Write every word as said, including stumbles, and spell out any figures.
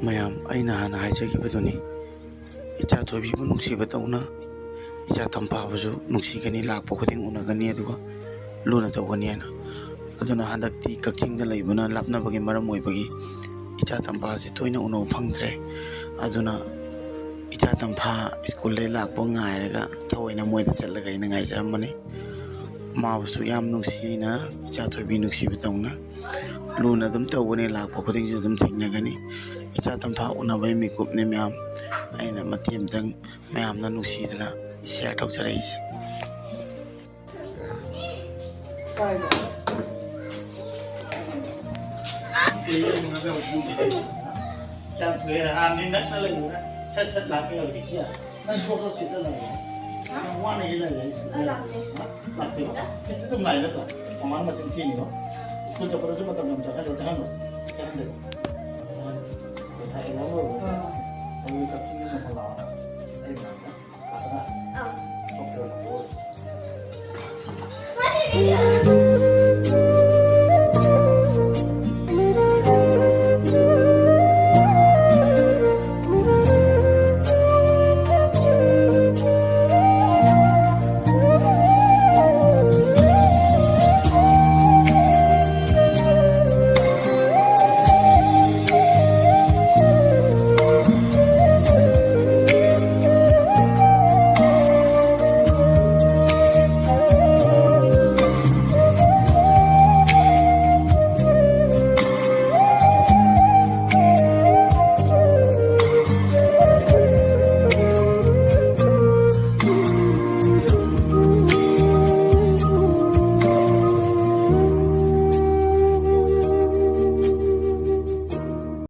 ꯃꯌꯥꯝ, ꯑꯩꯅ ꯍꯥꯟꯅ ꯍꯥꯏꯖꯈꯤꯕꯗꯨꯅꯤ, ꯏꯆꯥ ꯊꯣꯏꯕꯤꯕꯨ ꯅꯨꯡꯁꯤꯕꯗꯧꯅ ꯏꯆꯥ ꯇꯝꯐꯥꯕꯁꯨ ꯅꯨꯡꯁꯤꯒꯅꯤ, ꯂꯥꯛꯄ ꯈꯨꯗꯤꯡ ꯎꯅꯒꯅꯤ, ꯑꯗꯨꯒ ꯂꯨꯅ ꯇꯧꯒꯅꯤ ꯍꯥꯏꯅ꯫ ꯑꯗꯨꯅ ꯍꯟꯗꯛꯇꯤ ꯀꯛꯆꯤꯡꯗ ꯂꯩꯕꯅ ꯂꯥꯞꯅꯕꯒꯤ ꯃꯔꯝ ꯑꯣꯏꯕꯒꯤ ꯏꯆꯥ ꯇꯝꯐꯥꯁꯦ ꯇꯣꯏꯅ ꯎꯅꯕ ꯐꯪꯗ꯭ꯔꯦ꯫ ꯑꯗꯨꯅ ꯏꯆꯥ ꯇꯝꯐꯥ ꯁ꯭ꯀꯨꯜꯗꯒꯤ ꯂꯥꯛꯄ ꯉꯥꯏꯔꯒ ꯊꯑꯣꯏꯅ ꯃꯣꯏꯗ ꯆꯠꯂꯒ ꯑꯩꯅ ꯉꯥꯏꯖꯔꯝꯕꯅꯤ꯫ ꯃꯥꯕꯨꯁꯨ ꯌꯥꯝ ꯅꯨꯡꯁꯤꯅ, ꯏꯆꯥ ꯊꯣꯏꯕꯤ ꯅꯨꯡꯁꯤꯕꯗꯧꯅ ꯂꯨꯅ ꯑꯗꯨꯝ ꯇꯧꯒꯅꯤ, ꯂꯥꯛꯄ ꯈꯨꯗꯤꯡꯁꯨ ꯑꯗꯨꯝ ꯊꯦꯡꯅꯒꯅꯤ꯫ ꯏꯆꯥ ꯇꯝꯐꯥ ꯎꯅꯕꯒꯤ ꯃꯤꯀꯨꯞꯅꯤ ꯃꯌꯥꯝ꯫ ꯑꯩꯅ ꯃꯇꯦꯛ ꯑꯃꯇꯪ ꯃꯌꯥꯝꯅ ꯅꯨꯡꯁꯤꯗꯅ ꯁꯤꯌꯔ ꯇꯧꯖꯔꯛꯏꯁꯦ꯫ ꯌꯥꯝ ꯊꯨꯏꯌꯦ, ꯍꯥꯟꯅꯗꯤ ꯅꯛꯅ ꯂꯩꯕꯅ ꯁꯠ ꯁꯠ ꯂꯥꯛꯀꯦ ꯍꯧꯖꯤꯛꯇꯤ꯫ ꯅꯪ ꯁꯣꯛ ꯁꯣꯛ ꯁꯤꯠꯇ ꯂꯩꯔꯦ꯫ ꯅꯪ ꯋꯥꯅ ꯍꯦꯛ ꯂꯩꯔꯦ꯫ ꯑꯩ ꯂꯥꯛꯇꯦ꯫ ꯍꯥ? ꯂꯥꯛꯇꯦꯕ? ꯍꯦꯛꯇ ꯑꯗꯨꯝ ꯂꯥꯛꯏ ꯅꯠꯇ꯭ꯔꯣ? ꯃꯃꯥꯅ ꯃꯆꯤꯟ ꯊꯤꯅꯤꯕ꯫ ꯁ꯭ꯀꯨꯜ ꯆꯠꯄꯗꯁꯨ ꯃꯇꯝ ꯌꯥꯝ ꯆꯪꯍꯜꯂꯦ, ꯆꯪꯍꯜꯂꯣ꯫ ꯆꯪꯍꯟꯗꯦꯕ꯫